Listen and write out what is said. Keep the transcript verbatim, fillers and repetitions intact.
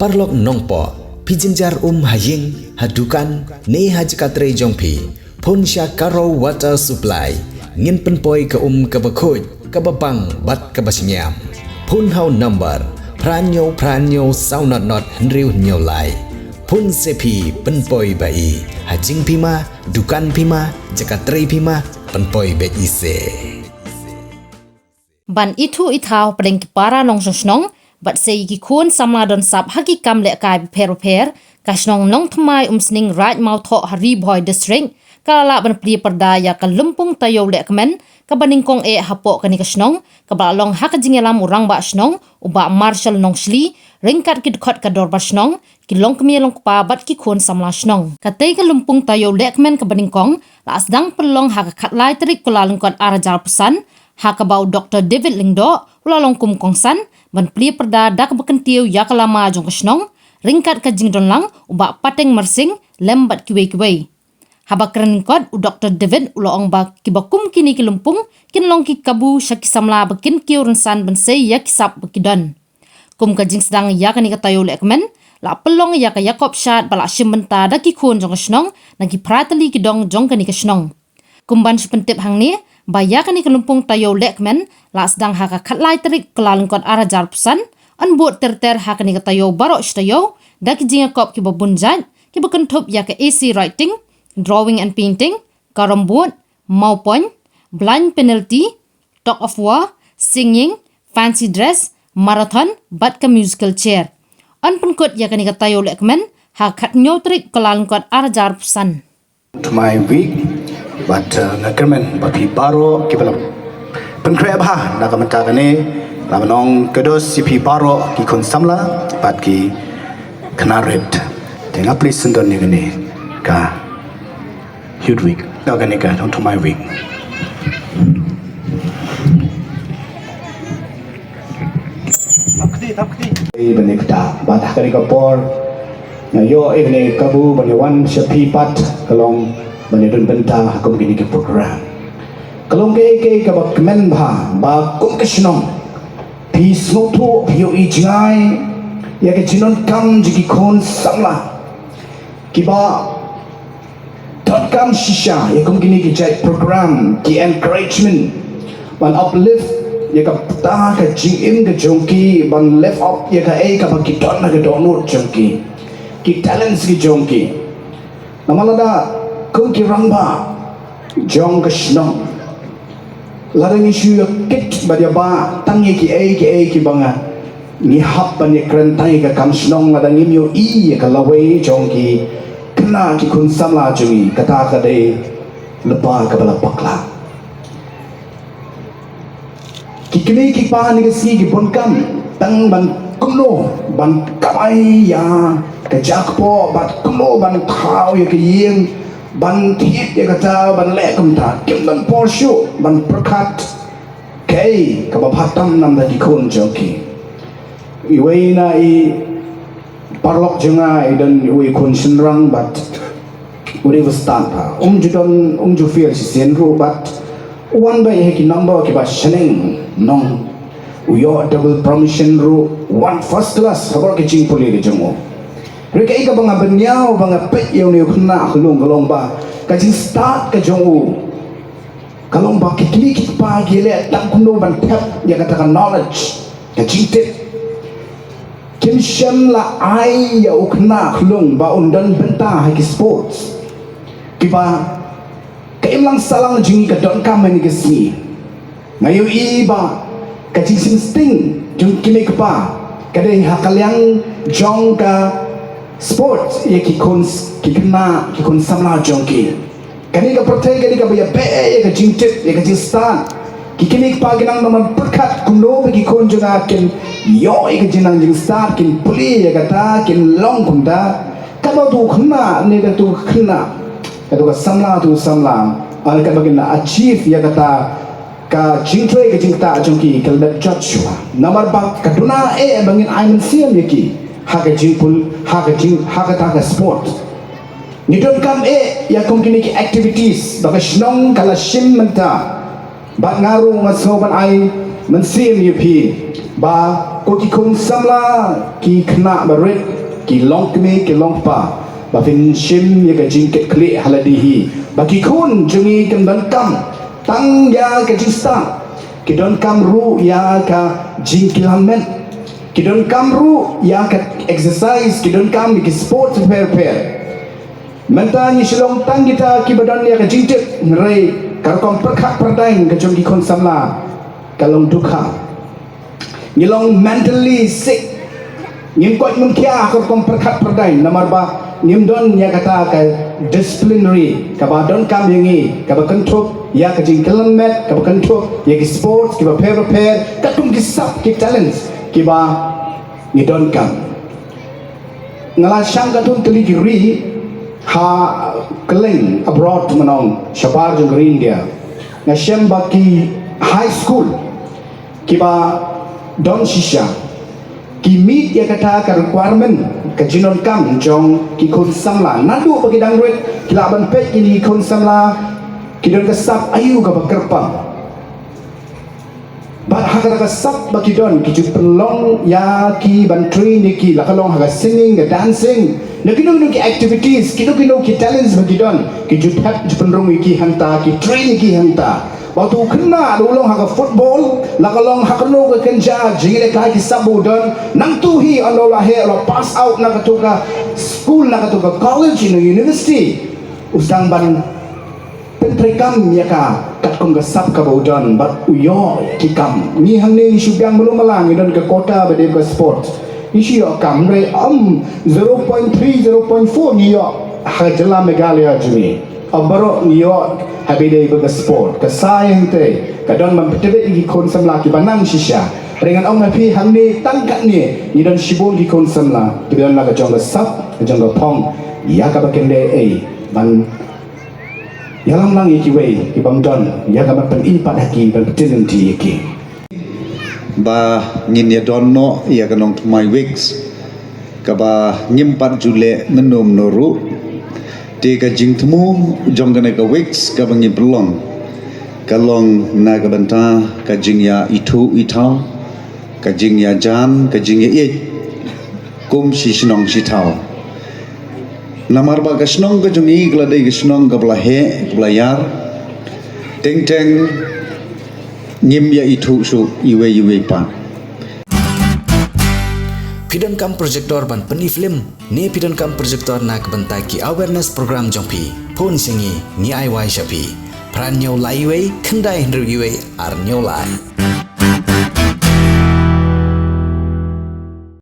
Paralok nongpoh, phi jynjar um ha ïing, ha dukan, ne ha jaka trei jong phi, phone sha Garo Water Supply. Ngin pynpoi ka um kaba khuid, kaba bang bad kaba shngiam. Phone ha u number phra hynñiew phra hynñiew saw not not hynriew hynñiew lai. Phone se phi, pynpoi ba i. Ha jingphi ma, dukan phi ma, jaka trei phi ma, pynpoi beit i se. Ban ithuh ithaw hapdeng ki para nongshong shnong bad se ïa ki khun samla don sap ha ki kam lehkai bapher bapher, ka shnong Nongthymmai Umsning, Raid Mawthoh, ha Ri Bhoi District, ka la lah ban plie pyrda ïa ka lympung taïew lehkmen kaba nyngkong eh hapoh kane ka shnong, kaba la long ha ka jingïalam u Rangbah Shnong, u Bah Marshall Nongshli, ryngkat ki dkhot ka Dorbar Shnong, ki longkmie longkpa bad ki khun samla shnong. Katei ka lympung taïew lehkmen kaba nyngkong la sdang pynlong ha ka khatlai tarik Kyllalyngkot ar hajar arphew san, ha kaba u Doktor David Lyngdoh u la long kum u kongsan ban plie pyrda da kaba kyntiew ïa ka lama jong ka shnong, ryngkat ka jingdon lang u Bah Pateng Marsing lem bad kiwei kiwei. Haba kren lyngkot, u Doktor David u la ong ba kiba kum kine ki lympung kin long ki kabu sha ki samla ba kin kiew rynsan ban sei ïa ki sap ba ki don. Kum ka jingsdang ïa kane ka taïew lehkmen, la pynlong ïa ka ïakop shad ba la shim bynta da ki khun jong ka shnong na ki phra tylli ki dong jong kane ka shnong. Kum ban shu pyntip hangne ba ïa kane ka lympung taïew lehkmen la sdang ha ka khatlai tarik Kyllalyngkot ar hajar arphew san, yn bud ter ter ha kane ka taïew baroh shi taïew da ki jingïakop kiba bun jait, kiba kynthup ïa ka essay writing, drawing and painting, carrom board, mawpoiñ, blind penalty, tug of war, singing, fancy dress, marathon bad ka musical chair. Yn pynkut ïa kane ka taïew lehkmen ha ka khathynñiew tarik Kyllalyngkot ar hajar arphew san. To my week, bad, uh, nga kyrmen ba phi baroh kiba la pynkhreh bha na ka bynta kane, la ban ong kudos ïa phi baroh ki khun samla bad ki khynnah rit. Te nga plie syndon ïa kane ka Youth Week. Ka kane ka Nongthymmai Week. Ei, ban ïa kata, bad ha kane ka por nga ïoh ïa kane ka kabu ban ïa wan sha phi pat, ka long ban ïa don bynta ha kum kine ki program. Ka long kaei kaei kaba kmen bha ba kum ka shnong phi sngewthuh, phi ïohi jngai ïa ka jingdonkam jong ki khun samla kiba donkam shisha ïa kum kine ki jait program, ki encouragement ban uplift ïa kata ka jingim ka jong ki, ban lift up ïa kaei kaba ki don ha ka dohnud jong ki, ki talents ki jong ki. Namar lada kum ki rangbah jong ka shnong, lada ngi shu ïa kit bad ïa bah tang ïa kiei kiei kiba nga ngi hap ban ïa kren tang ïa ka kam shnong, lada ngim ïohi ïa ka lawei jong ki khynnah ki khun samla jong ngi, kata ka dei lypa kaba la bakla. Ki kmie ki kpa ha kine ki sngi ki bun kam tang ban kumno ban kamai ïa ka jaka poh, bad kumno ban thaw ïa ka ïing, ban thied ïa kata, ban leh kumta. Kim don por shuh ban pyrkhat kaei kaba bha tam na bynta ki khun jong ki. Iwei na i paralok jong nga i don iwei i khun shynrang bad u dei u stad bha. Um ju don, um ju fail shisien ruh bad u wan beit ha ki number kiba shaneng nong. U ïoh double promotion ruh, u wan first class ha baroh ki jingpule ki jong u. Hynrei kaei kaba nga bynñiaw ba nga peit ïa une u khynnah khyllung ka long ba ka jingstad ka jong u ka long ba ki kmie ki kpa ki leh tang kumno ban thep ïa kata ka knowledge, ka jingtip. Kim shym la ai ïa u khynnah khyllung ba un don bynta ha ki sports. Kiba ka imlang sahlang jong ngi ka donkam ha kine ki sngi. Nga ïohi ba ka jingshim sting jong ki kmie ki kpa ka dei ha ka liang jong ka sports ïa ki khun s-, ki khynnah, ki khun samla jong ki. Kane ka pyrthei ka dei kaba ïa beh ïa ka jingtip, ïa ka jingstad. Ki kmie ki kpa ki nang nang ban pyrkhat kumno ba ki khun jong nga kin ïoh ïa ka jingnang jingstad, kin pule ïa kata, kin long kumta. Katba uto u khynnah ne katto ka khynnah, katto ka samla, uto u samla, ar katba kin achieve ïa kata ka jingtrei ka jingktah jong ki, ka la dep jot shuwa. Namar ba ka duna eh ba ngin ai mynsiem ïa ki ha ka jingpule, ha ka jing, ha kata ka sport. Ngi donkam eh ïa kum kine ki activities ba ka shnong ka la shim mynta. Bad nga ruh nga sngew ban ai mynsiem ïa phi ba ko ki khun samla, ki khynnah ba rit, Ki long kmie ki long kpa, ba phin shim ïa ka jingkitkhlieh ha lade hi, ba ki khun jong ngi kim donkam tang ïa ka jingstad, ki donkam ruh ïa ka jingkylla met, ki donkam ruh ïa ka exercise, ki donkam ïa ki sports pher pher. Mynta ngi shu long tang kita kiba don ïa ka jingtip, hynrei ka rukom pyrkhat pyrdaiñ ka jong ki khun samla ka long dukha. Ngi long mentally sick. Ngim koit ngim khia ha ka rukom pyrkhat pyrdaiñ namar ba ngim don ïa kata ka disciplinary kaba donkam ïa ngi, kaba kynthup ïa ka jingkylla met, kaba kynthup ïa ki sports kiba pher pher, katkum ki sap ki talents kiba ngi donkam. Nga la shang katto katne tylli ki ri ha kylleng abroad mynta shabar jong ka ri India. Nga shem ba ki high school kiba don shisha ki meet ïa kata ka requirement, ka jingdonkam jong ki khun samla. Naduh ba ki dang rit ki lah ban peit ïa ki khun samla ki don ka sap aïu kaba kyrpang. Bad ha kata ka sap ba ki don, ki ju pynlong ïa ki ban train ïa ki, la ka long ha ka singing, ka dancing, na kino kino ki activities, kino kino ki talents ba ki don, ki ju thep, ju pynrung ïa ki hangta, ki train ïa ki hangta. Bad uto u khynnah, la u long ha ka football, la ka long ha kano ka kynja jingïalehkai ki sap ba u don, nangto hi ynda u la heh, u la pass out na kato ka school, na kato ka college, na university, u sdang ban pyntreikam ïa ka katkum ka sap kaba u don bad u ïoh ki kam. Ngi hangne ngi shu biang malu mala, ngi don ka quota ba dei ka sport. Ngi shu ïoh kam, hynrei ym zero point three, zero point four ngi ïoh ha ka jylla Meghalaya jong ngi. Ym baroh ngi ïoh ha ba dei ba ka sport. Ka sa ïa hangtei ka don ban pyntbit ïa ki khun samla kiba nang shisha. Hynrei ngan ong ha phi hangne tang katne ngi don shibun ki khun samla kiba don la ka jong ka sap, ka jong ka phong ïa kaba kin leh ei ban ïalam lang ïa kiwei ki bym don, ïa ka ban pyni pat ha ki, ban pyni lynti ïa ki. Ba ngin ïa don noh ïa ka nongthymmai Weeks kaba ngim pat ju leh mynno mynno ruh. Te ka jingthmu jong kane ka Weeks kaba ngi pynlong ka long na ka bynta ka jingïaithuh ithaw, ka jingïajan, ka jingïaieit kum shi shnong shi thaw. Namar ba ka shnong ka jong ngi ka la dei ka shnong kaba la heh, kaba la ïar. Teng teng ngim ïaithuh shuh iwei iwei pat. Phi donkam projector ban pyni film ne phi donkam projector na ka bynta ki awareness program jong phi? Phone sha ngi, ngi ai wai sha phi. Phra hynñiew lai wei, khyndai hynriew wei, ar hynñiew lai.